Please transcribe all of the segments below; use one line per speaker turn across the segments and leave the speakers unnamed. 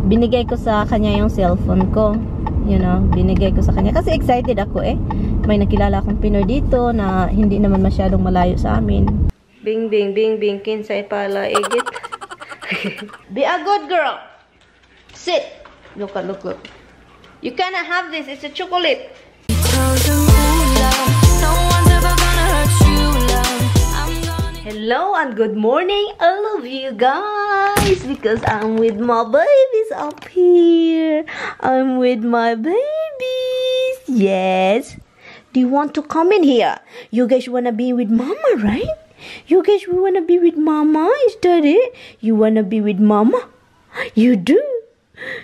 binigay ko sa kanya yung cellphone ko. You know, binigay ko sa kanya. Kasi excited ako eh. May nakilala akong Pinoy dito na hindi naman masyadong malayo sa amin. Bing, bing, bing, bing, kinsay pala, igit. Be a good girl. Sit. Look, look, look. You cannot have this. It's a chocolate. Hello and good morning, all of you guys, because I'm with my babies up here. I'm with my babies. Yes. Do you want to come in here? You guys wanna be with mama, right? You guys wanna be with mama? Is that it? You wanna be with mama? You do?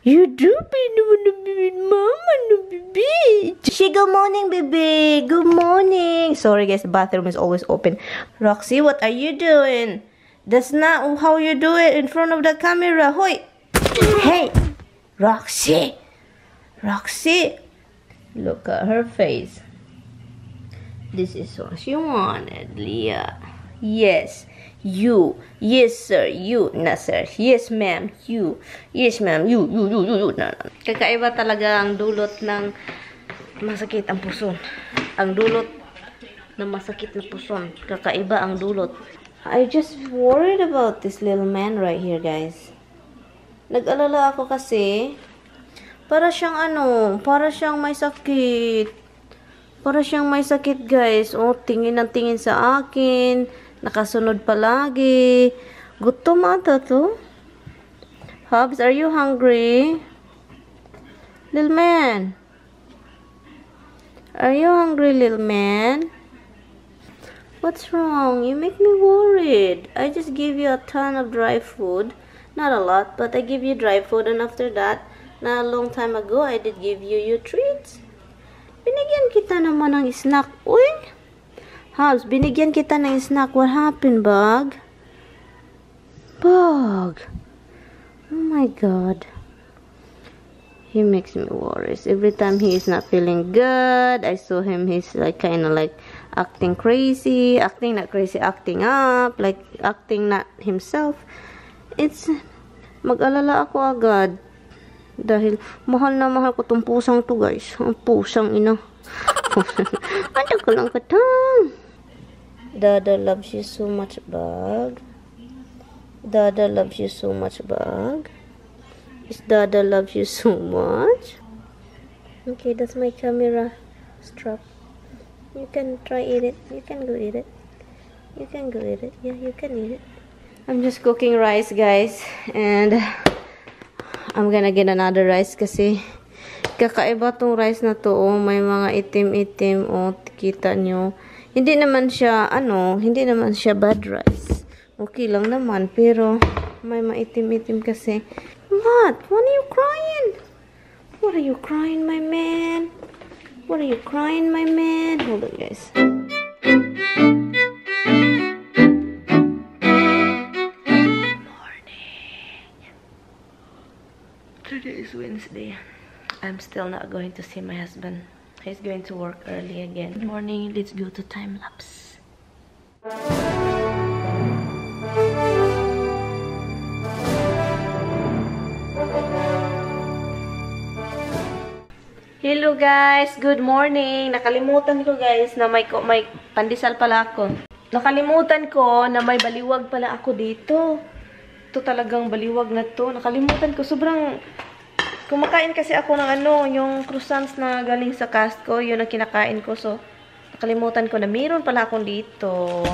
You do wanna be with mama, no, baby? She, good morning, baby. Good morning. Sorry, guys, the bathroom is always open. Roxy, what are you doing? That's not how you do it in front of the camera. Hoy! Hey! Roxy! Roxy! Look at her face. This is what she wanted, Leah. Yes. You. Yes, sir. You. Na, sir. Yes, ma'am. You. Yes, ma'am. You. No. Kakaiba talaga ang dulot ng masakit ang puso. Ang dulot ng masakit na puso. Kakaiba ang dulot. I just worried about this little man right here, guys. Nag-alala ako kasi para siyang para siyang may sakit. Para siyang may sakit, guys. Oh, tingin ng tingin sa akin. Nakasunod palagi. Gutom ata to. Hobbs, are you hungry? Little man. Are you hungry, little man? What's wrong? You make me worried. I just gave you a ton of dry food. Not a lot, but I give you dry food. And after that, not a long time ago, I did give you your treats. Binigyan kita naman ng snack. Uy! Hobbs, binigyan kita ng snack. What happened, Bug? Bug. Oh my God. He makes me worry. Every time he is not feeling good, I saw him, he's like kind of like acting crazy. Acting not crazy, acting up. Like acting not himself. It's, mag-alala ako agad. Dahil mahal na mahal ko tong pusang to, guys. Ang pusang ina. Ano ko lang katang. Dada loves you so much, Bug. Dada loves you so much, Bug. Is Dada loves you so much? Okay, that's my camera strap. You can try eat it. You can go eat it. You can go eat it. Yeah, you can eat it. I'm just cooking rice, guys. And I'm gonna get another rice kasi kakaiba tong rice na to. Oh, may mga itim-itim. Oh, kita nyo. Hindi naman siya, hindi naman siya bad rice. Okay lang naman, pero may maitim-itim kasi. What? What are you crying? What are you crying, my man? What are you crying, my man? Hold on, guys. Morning. Today is Wednesday. I'm still not going to see my husband. He's going to work early again. Good morning. Let's go to time lapse. Hello guys, good morning. Nakalimutan ko guys na may pandesal pala ako. Nakalimutan ko na may baliwag pala ako dito. Ito talagang baliwag na to. Nakalimutan ko. Sobrang kumakain kasi ako ng yung croissants na galing sa Costco. Yun ang kinakain ko. So, nakalimutan ko na mayroon pala akong dito.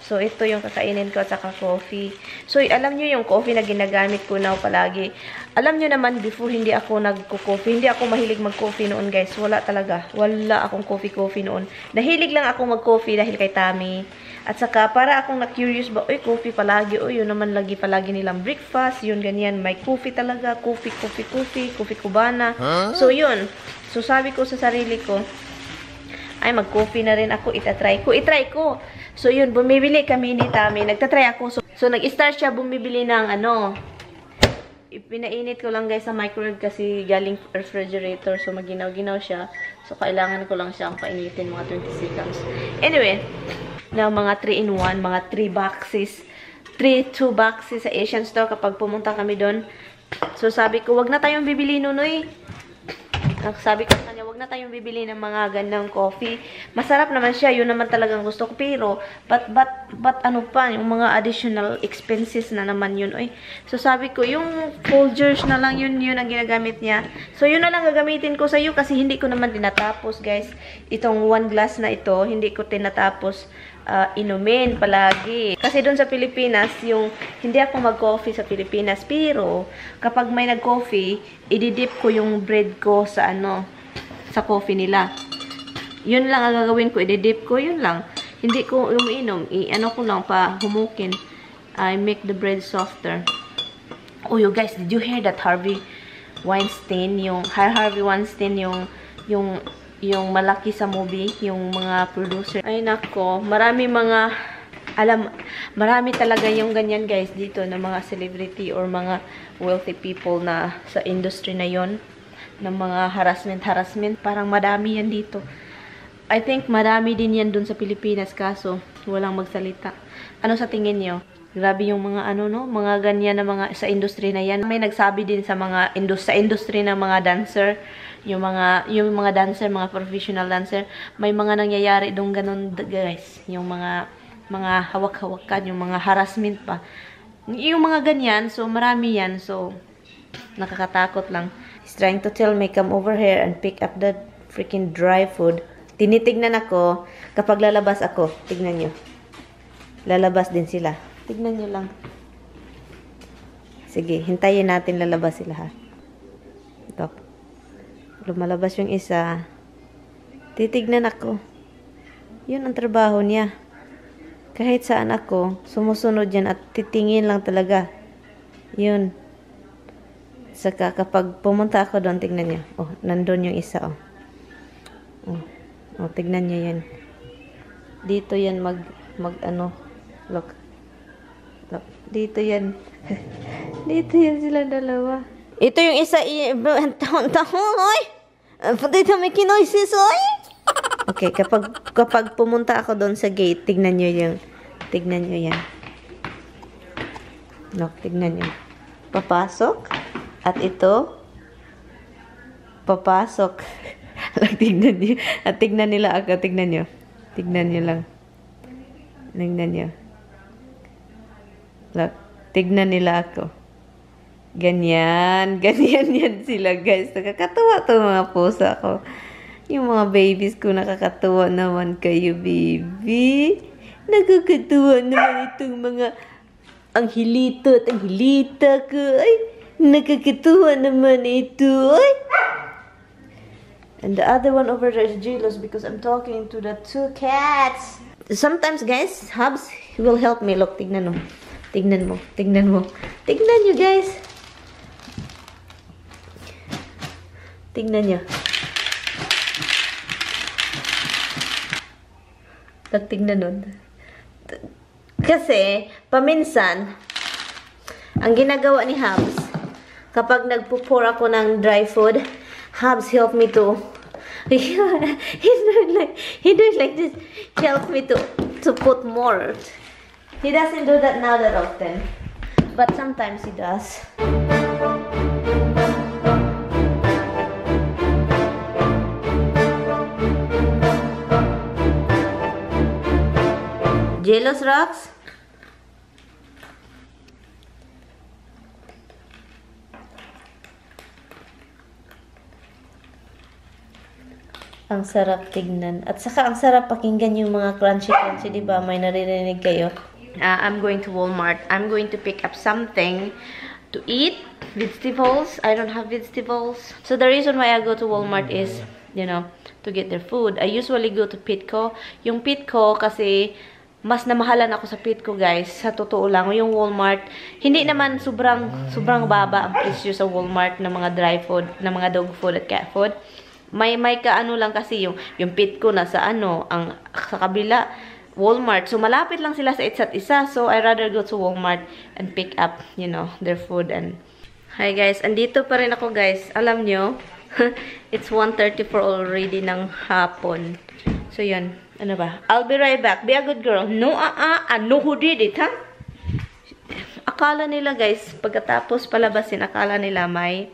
So, ito yung kakainin ko at saka coffee. So, alam nyo yung coffee na ginagamit ko na palagi. Alam nyo naman, before hindi ako nagko-coffee. Hindi ako mahilig mag-coffee noon, guys. Wala talaga. Wala akong coffee noon. Nahilig lang ako mag-coffee dahil kay Tammy. At saka, para akong na-curious ba, uy, coffee palagi. Uy, yun naman palagi nilang breakfast. Yun, ganyan. May coffee talaga. Coffee cubana. Huh? So, yun. So, sabi ko sa sarili ko, ay, mag-coffee na rin ako. Itry ko. So, yun. Bumibili kami ni Tammy. Nagtatry ako. So nag-start siya bumibili ng Pinainit ko lang guys sa microwave kasi galing refrigerator. So, maginaw-ginaw siya. So, kailangan ko lang siyang painitin mga 20 seconds. Anyway, na mga 3-in-1, mga 2 boxes sa Asian store kapag pumunta kami doon. So, sabi ko, wag na tayong bibili, Nunoy. Sabi ko sa kanya, wag na tayong bibili ng mga gandang coffee. Masarap naman siya, yun naman talagang gusto ko. Pero, but ano pa, yung mga additional expenses na naman yun. Oy. So, sabi ko, yung Folgers na lang yun ang ginagamit niya. So, yun na lang gagamitin ko sa iyo kasi hindi ko naman tinatapos, guys. Itong 1 glass na ito, hindi ko tinatapos inumin palagi. Kasi doon sa Pilipinas, yung hindi ako mag-coffee sa Pilipinas, pero kapag may nag-coffee, ididip ko yung bread ko sa sa coffee nila. Yun lang ang gagawin ko, ididip ko, yun lang. Hindi ko umiinom, ko lang pa humukin. I make the bread softer. Oh, you guys, did you hear that Harvey Weinstein, yung malaki sa movie, yung mga producer. Ay nako, marami talaga yung ganyan, guys, dito na mga celebrity or mga wealthy people na sa industry na yon, ng mga harassment. Parang madami yan dito. I think marami din yan dun sa Pilipinas, kaso walang magsalita. Ano sa tingin nyo? Grabe yung mga mga ganyan na mga sa industry na yan. May nagsabi din sa mga industry ng mga dancer, yung mga dancer, mga professional dancer, may mga nangyayari dong ganun, guys. Yung mga hawak-hawakan, yung mga harassment pa. Yung mga ganyan, so marami yan. So nakakatakot lang. He's trying to tell me, come over here and pick up the freaking dry food. Tinitignan ako kapag lalabas ako. Tignan nyo. Lalabas din sila. Tignan nyo lang. Sige, hintayin natin lalabas sila, ha. Ito. Lumalabas yung isa. Titignan ako. Yun ang trabaho niya. Kahit saan ako, sumusunod yan at titingin lang talaga. Yun. Saka kapag pumunta ako doon, tignan niya. Oh, nandun yung isa, oh. Oh, tignan niya yan. Dito yan look. Dito yan. Dito yan sila dalawa. Ito yung isa, tahon, oy! Dito may kinoisis, oy! Okay, kapag pumunta ako doon sa gate, tignan nyo yan. Look, tignan nyo. Papasok. At ito, papasok. Tignan nyo. At tignan nila ako, tignan nyo. Tignan nyo lang. Tignan nyo. Look, tignan nila ako. Ganyan yan sila, guys. Nakakatuwa to mga pusa ko. Yung mga babies ko, nakakatuwa naman kayo, baby. Nakakatuwa naman itong mga anghilito at anghilita ko. Ay, nakakatuwa naman ito. Ay. And the other one over there is jealous because I'm talking to the 2 cats. Sometimes, guys, Hubs will help me. Look, tignan mo. Tignan mo. Tignan nyo, guys. Tignan nyo. Tignan nun. Kasi, paminsan, ang ginagawa ni Hubs, kapag nagpo-pour ako ng dry food, Hubs help me to he does like this. Help me to put more. He doesn't do that now that often, but sometimes he does. Jealous, Rox? Ang sarap tignan. At saka ang sarap pakinggan yung mga crunchy-crunchy, di ba? May naririnig kayo. I'm going to Walmart. I'm going to pick up something to eat. Vegetables. I don't have vegetables. So the reason why I go to Walmart is, to get their food. I usually go to Pitco. Yung Pitco kasi mas namahalan ako sa Pitco, guys. Sa totoo lang, yung Walmart, hindi naman sobrang baba ang presyo sa Walmart ng mga dry food, ng mga dog food at cat food. May kaano lang kasi yung Pitco na sa sa kabila, Walmart. So malapit lang sila sa isa't isa. So I rather go to Walmart and pick up, their food. And hi guys, andito pa rin ako, guys. Alam nyo, it's 1:34 already ng hapon. So yun, ano ba? I'll be right back. Be a good girl. No, I know who did it, huh? akala nila guys, pagkatapos palabasin, akala nila may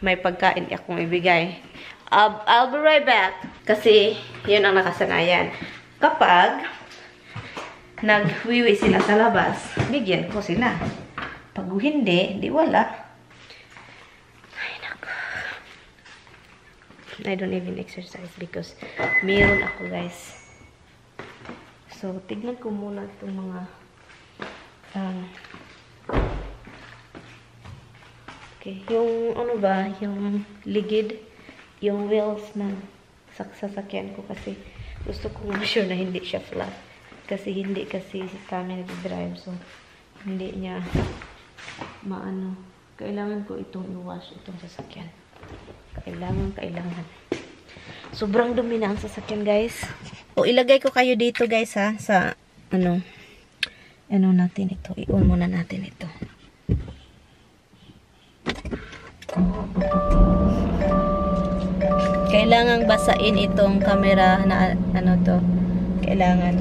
pagkain akong ibigay. I'll be right back. Kasi, yun ang nakasanayan. Kapag nagwiwi sila sa labas, bigyan ko sila. Pag hindi, di wala. Ay, naku. I don't even exercise because meron ako guys. So, tignan ko muna itong mga okay, yung ano ba, yung ligid, yung wheels ng sasakyan ko kasi gusto ko sure na hindi siya flat. Kasi hindi kasi si Tami nag-drive, so hindi niya maano. Kailangan ko itong i-wash itong sasakyan. Kailangan. Sobrang dumi na ang sasakyan, guys. O, ilagay ko kayo dito, guys, ha, sa ano natin ito. I-on muna natin ito. Kailangang basain itong camera na ano to. Kailangan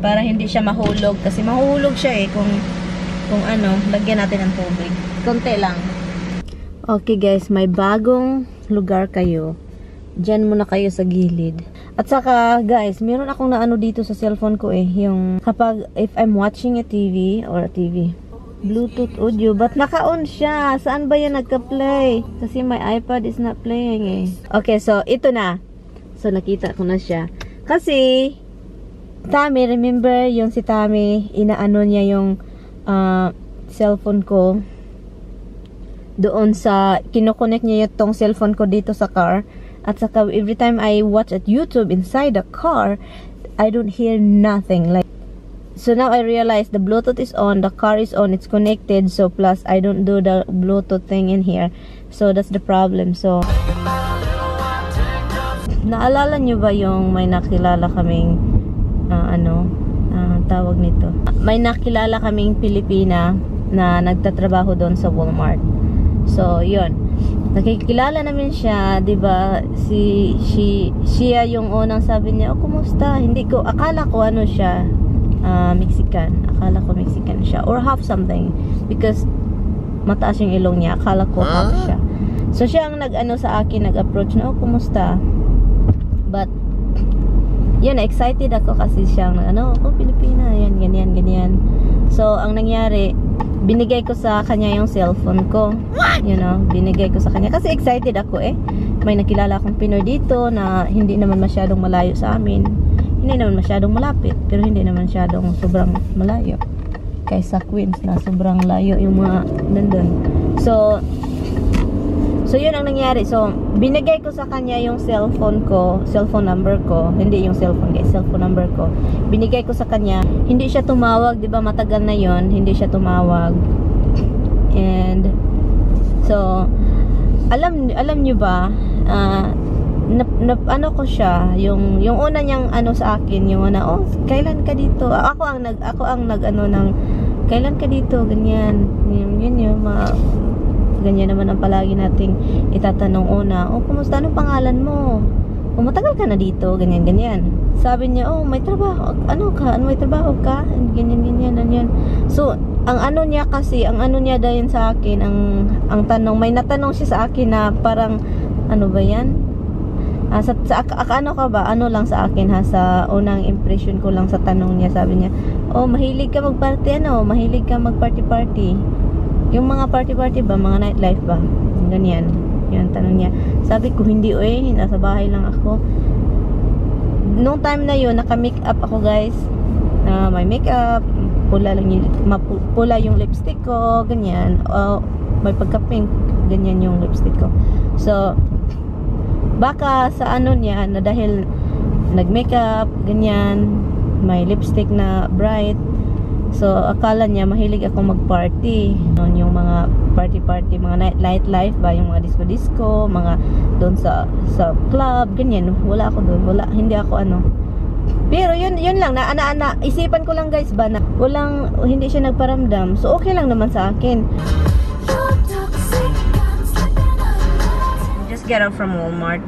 para hindi siya mahulog kasi mahuhulog siya kung ano, lagyan natin ng tubig. Konti lang. Okay guys, may bagong lugar kayo. Diyan muna kayo sa gilid. At saka guys, meron akong naano dito sa cellphone ko yung kapag if I'm watching a TV or a TV, Bluetooth audio, but naka-on siya. Saan ba yan nagka-play? Kasi my iPad is not playing Okay, so ito na. So nakita ko na siya. Kasi Tami, remember yung si Tami, inaano niya yung cellphone ko doon sa kinokonek niya yung cellphone ko dito sa car. At saka every time I watch at YouTube inside the car, I don't hear nothing. Like, so now I realize the Bluetooth is on, the car is on, it's connected. So plus I don't do the Bluetooth thing in here. So that's the problem. So naalala nyo ba yung may nakilala kaming tawag nito? May nakilala kaming Pilipina na nagtatrabaho doon sa Walmart. So yun. Nakikilala namin siya, 'di ba? Siya yung unang sabi niya, "Oh, kumusta?" Hindi ko akala ko ano siya, Mexican. Akala ko Mexican siya or half something because mataas yung ilong niya. Akala ko half siya. So siya ang nag-ano sa akin, nag-approach na, "Oh, kumusta?" But yun, excited ako kasi siyang Pilipina, yan, ganyan. So ang nangyari, binigay ko sa kanya yung cellphone ko. You know, binigay ko sa kanya kasi excited ako May nakilala akong Pinoy dito na hindi naman masyadong malayo sa amin. Hindi naman masyadong malapit, pero hindi naman masyadong sobrang malayo. Kaysa Queens na sobrang layo yung mga nandun. So yun ang nangyari. So binigay ko sa kanya yung cellphone number ko. Hindi yung cellphone guys, cellphone number ko. Binigay ko sa kanya. Hindi siya tumawag, 'di ba? Matagal na yon, hindi siya tumawag. And so alam niyo ba, ano ko siya, yung una niyang sa akin, yung kailan ka dito? Ako ang nag kailan ka dito, ganyan. Yun ganyan naman ang palagi nating itatanong una. Kumusta? Anong pangalan mo? Matagal ka na dito, ganyan. Sabi niya, may trabaho. May trabaho ka? Ganyan. So, ang ano niya dahil sa akin, ang tanong, may natanong siya sa akin na parang, ano ba yan? Ano ka ba? Ano lang sa akin ha, sa unang impression ko lang sa tanong niya, sabi niya, mahilig ka mag-party, mahilig ka mag-party-party. Yung mga party-party ba, mga nightlife ba? Ganyan. Yun, tanong niya. Sabi ko, hindi nasa bahay lang ako. Nung time na yun, naka-makeup ako guys. May makeup, pula yung lipstick ko, ganyan. May pagka-pink, ganyan yung lipstick ko. So, baka sa niya, na dahil nag-makeup, ganyan, may lipstick na bright. So, akala niya mahilig ako mag-party. Yung mga party-party, mga nightlife ba, yung mga disco-disco, mga doon sa club, ganyan. Wala ako doon. Hindi ako Pero yun lang, isipan ko lang guys ba, na hindi siya nagparamdam. So, okay lang naman sa akin. Just get out from Walmart.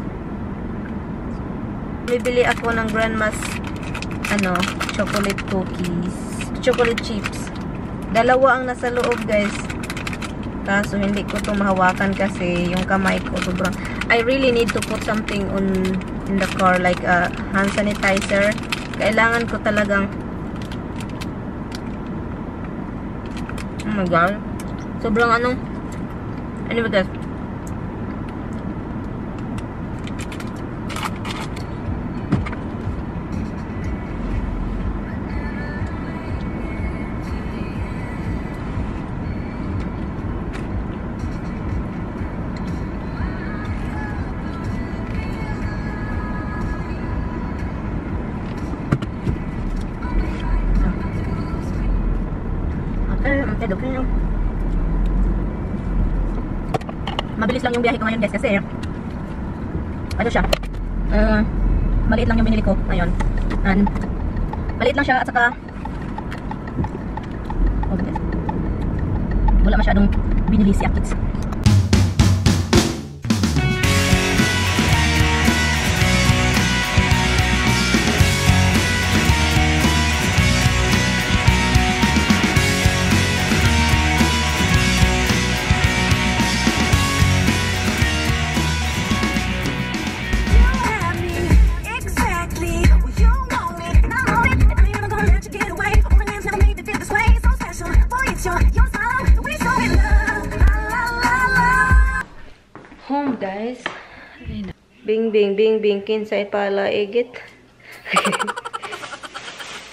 Bibili ako ng grandma's ano, chocolate cookies. Chocolate chips. Dalawa ang nasa loob, guys. Kaso hindi ko to mahawakan kasi yung kamay ko sobrang. I really need to put something in the car like a hand sanitizer. Kailangan ko talagang. Oh my god. Sobrang ano. Anyway, guys. Mabilis lang yung biyahe ko ngayon, guys, kasi ano siya, maliit lang yung binili ko ngayon. Maliit lang siya at saka wala masyadong binili siya, kids. Home, guys. Bing bing bing bing kinsay pala igit.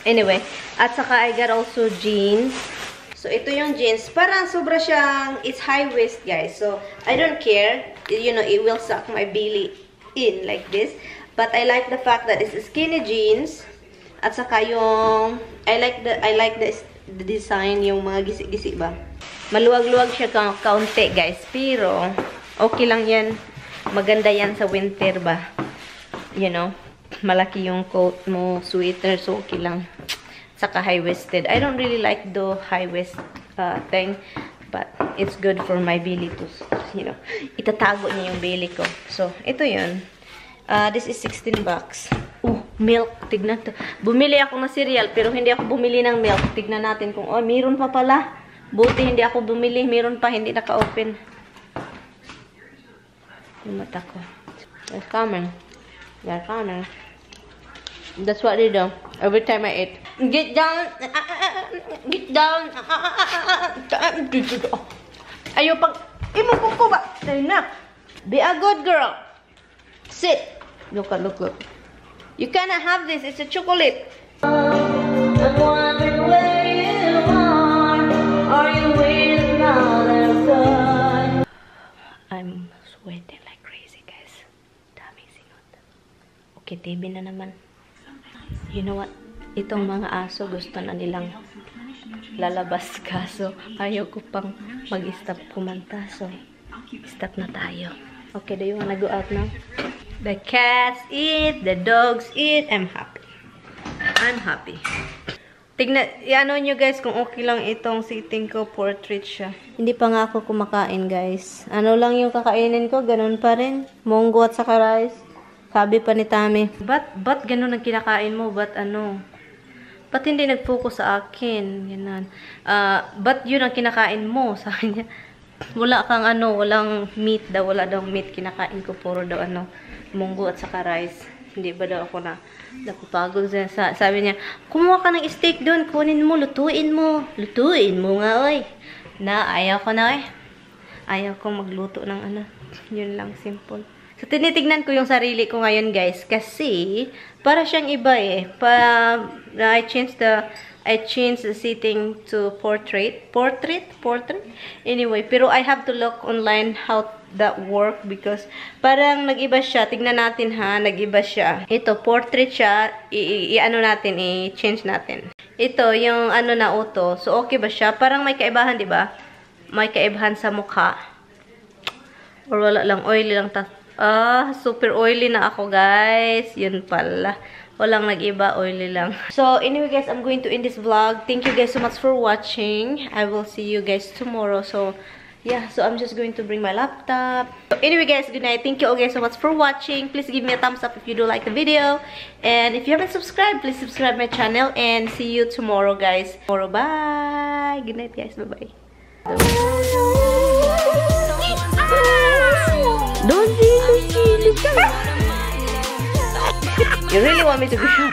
Anyway, at saka I got also jeans. So ito yung jeans, parang sobra siyang, it's high waist, guys. So I don't care, you know, it will suck my belly in like this. But I like the fact that it's skinny jeans. At saka yung I like the design, yung mga gisi-gisi ba. Maluwag-luwag siya kaunti, guys. Pero okay lang yan. Maganda yan sa winter ba. You know, malaki yung coat mo, sweater, so okay lang. Saka high-waisted. I don't really like the high-waist thing, but it's good for my belly to, you know, itatago niya yung belly ko. So, ito yun. This is 16 bucks. Milk. Tignan to. Bumili ako ng cereal, pero hindi ako bumili ng milk. Tignan natin kung, oh, meron pa pala. Buti hindi ako bumili. Meron pa, hindi naka-open. Yung mata ko. They're coming. They're coming. That's what they do. Every time I eat. Get down. Get down. Ayaw pag... Imupo ko ba? Enough. Be a good girl. Sit. Look. You cannot have this. It's a chocolate. I'm wondering where you are. Are you with another guy? I'm sweating like crazy, guys. Daming singot. Okay, TV na naman. You know what? Itong mga aso gusto na nilang lalabas, kaso ayaw ko pang mag-stop kumanta. So, stop na tayo. Okay, do you wanna go out now? The cats eat, the dogs eat. I'm happy. I'm happy. Tignan, i-ano nyo guys kung okay lang itong sitting ko, portrait siya. Hindi pa nga ako kumakain, guys. Ano lang yung kakainin ko, ganun pa rin. Munggo at saka rice. Sabi pa ni Tami, ba't ganun ang kinakain mo? Ba't ano? Ba't hindi nag-focus sa akin? Ganun. Ba't yun ang kinakain mo? Sabi niya, wala kang ano, walang meat daw. Wala daw meat kinakain ko. Puro daw ano, munggo at saka rice. Hindi ba daw ako na napapagod? Sabi niya, kumuha ka ng steak doon. Kunin mo, lutuin mo. Lutuin mo nga, oy. Na, ayaw ko na, eh. Ayaw ko magluto ng ano. Yun lang, simple. So, tinitignan ko yung sarili ko ngayon, guys. Kasi, para siyang iba, eh. I changed the sitting to portrait. Portrait? Anyway, pero I have to look online how that work because parang nag-iba siya. Tignan natin, ha. Nag-iba siya. Ito, portrait siya. I-ano natin, i-change natin. Ito, yung ano na auto. So, okay ba siya? Parang may kaibahan, di ba? May kaibahan sa mukha. Or wala lang, oily lang. Super oily na ako, guys. Yun pala. Walang nag-iba, oily lang. So, anyway, guys, I'm going to end this vlog. Thank you guys so much for watching. I will see you guys tomorrow. So, yeah. So, I'm just going to bring my laptop. anyway guys, good night. Thank you all guys so much for watching. Please give me a thumbs up if you do like the video. And if you haven't subscribed, please subscribe my channel. And see you tomorrow guys. Tomorrow, bye. Good night guys. Bye-bye. Don't be. You really want me to be sure?